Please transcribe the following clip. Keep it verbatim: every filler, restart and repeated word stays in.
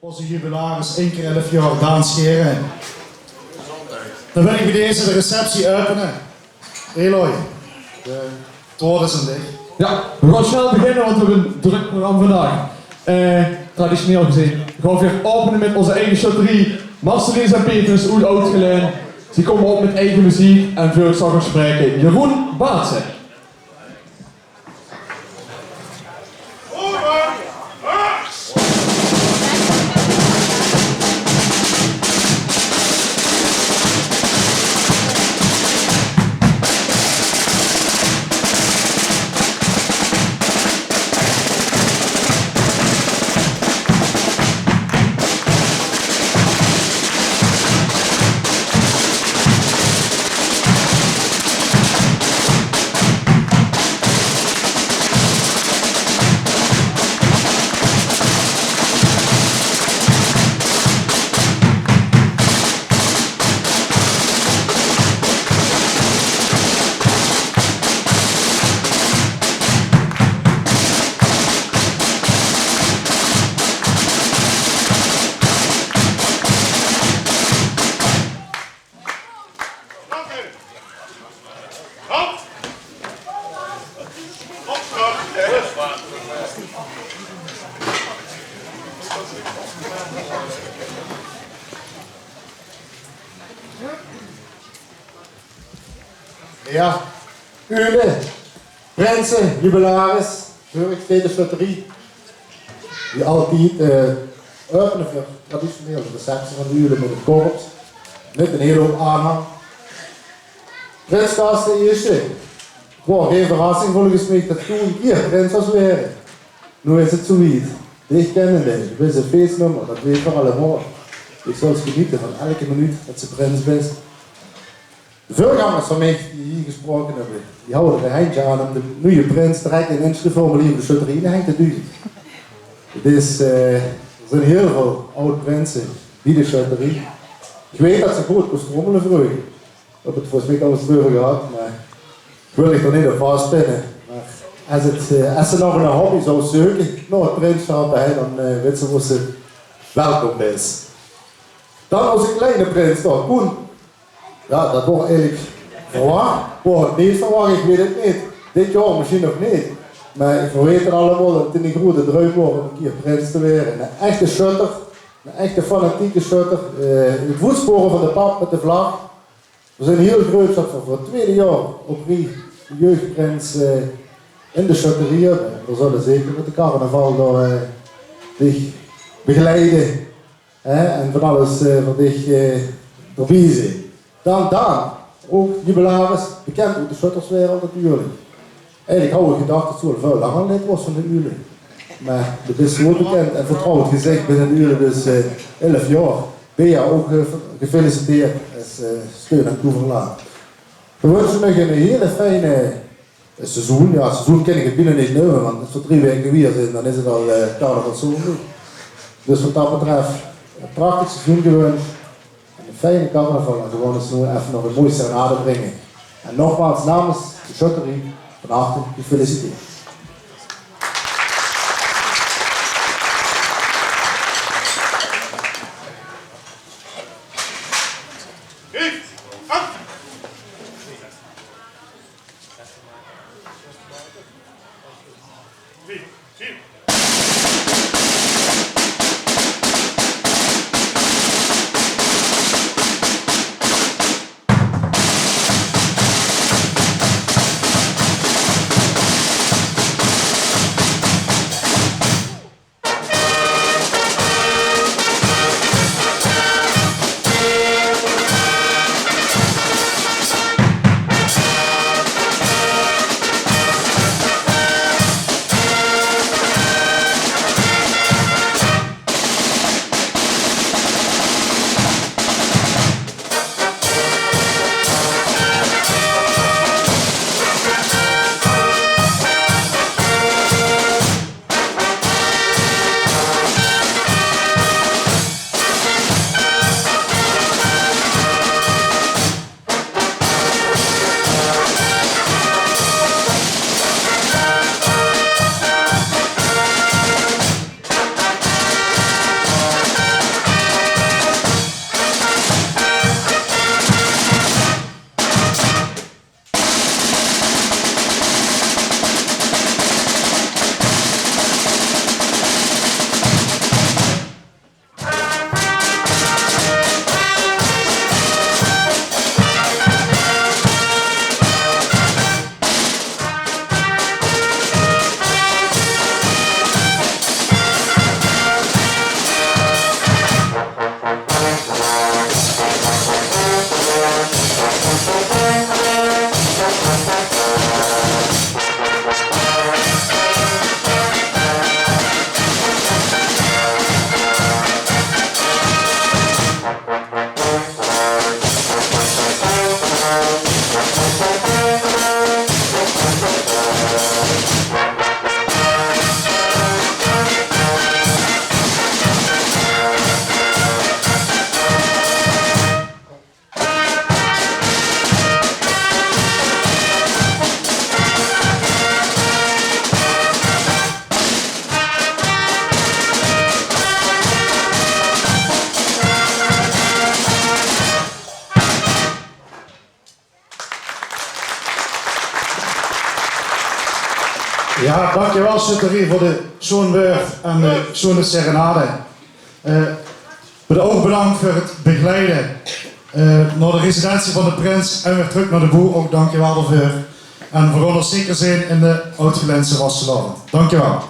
Ózze jubilaris, ein kier elf jaor, Daan Scheren. Dan wil ich bie deze de receptie äöpene. Eloy, de, 't waord is aan dich. Jao, veer gaon snel beginne, want veer höbbe ein drök programma vandaag. Eh, traditioneel gezeen gaon veer äöpene mit ózze eige sjötterie, Marceline en Petrus oet Oud-Gelaen. Zie kómme op mit eige meziek en veur uch zal gaon spraeke Jeroen Baatse. Jao, Uule, prinse, jubilaris, veur de sjötterie. Die altied, eh, äöpene veur traditioneel de receptie van de Uule mit 't korps. Mit ein hiel houp aanhang. Prins Kaas d'n Ierste. 't Waor gein verrassing volges mich det doe ein kier prins zous waere. Noe is 't zoe wied. Dich kenne dich, doe bis ein feesnummer, det weite veer allemaol. Doe zóls geniete van eder minuut det se prins bis. De veurgangers van mich die hie gesproke höbbe, die hawwe d'r ein hendje aan óm de nuje prins direk ein inschriefformulier veur de sjötterie in de henj te duje. 't Is, eh, d'r zeen hiel väöl aod-prinse bie de sjötterie. Ich weit det ze good kóste trömmele vreuger. Veer höbbe 't volges mich al ins d'reuver gehad, mer ich wil dich d'r neet op vaspinne. Mer es 't, eh, es se nog ein hobby zous zeuke nao 't prinssjap, hè, dan, eh, weits se wo se welkom bis. Dan ózze kleine prins, dao, Koen. Jao, det waor eigelik verwach. Waor 't neet verwach, ich weit 't neet. Dit jaor mesjien nog neet. Mer veer weite allemaol det 't eine groete druim waor óm ein kier prins te waere. Eine echte sjötter, eine echte fanatieke sjötter. Eh, in de voetspore van de pap mit de vlag. Veer zeen hiel gruuets det veer veur 't twiede jaor op rie de jeugdprins, eh, in de sjötterie höbbe. Veer zölle zeker mit de carnaval dao, eh, dich begeleide. Hè, en van alles, eh, veur dich, eh, d'rbie zeen. Dan Daan, ouch jubilaris, bekènd oet de sjötterswereld natuurlik. Eigelik haw ich gedach det se al väöl langer lid waors van de Uule. Mer doe bis good bekènd en vertrouwd gezich binne de Uule, dus, eh, elf jaor. Bea, ouch, eh, gefeliciteerd es, eh, steun en toeverlaat. Veer winse uch ein hiel fijn seizoen, jao, seizoen kin ich 't bienao neet neume, want es veer drie waeke wiejer zeen, dan is 't al, eh, carnavalszóndig. Dus wat det betröf, ein prachtig seizoen gewunsj. En ein fijn carnaval. En veer gaon ós noe effe nog ein mooi serenade bringe. En nogmaals namens de sjötterie van harte gefeliciteerd. Jao, dankjewel, sjötterie, veur de sjoen wäörd en de sjoene serenade. Eh, bedank, ouch bedank veur 't begeleide, eh, nao de residentie van de prins en weer trök nao de boe. Ouch dankjewel daoveur. En veer gaon ós zeker zeen in de Oud-Gelaense vastelaovend. Dankjewel.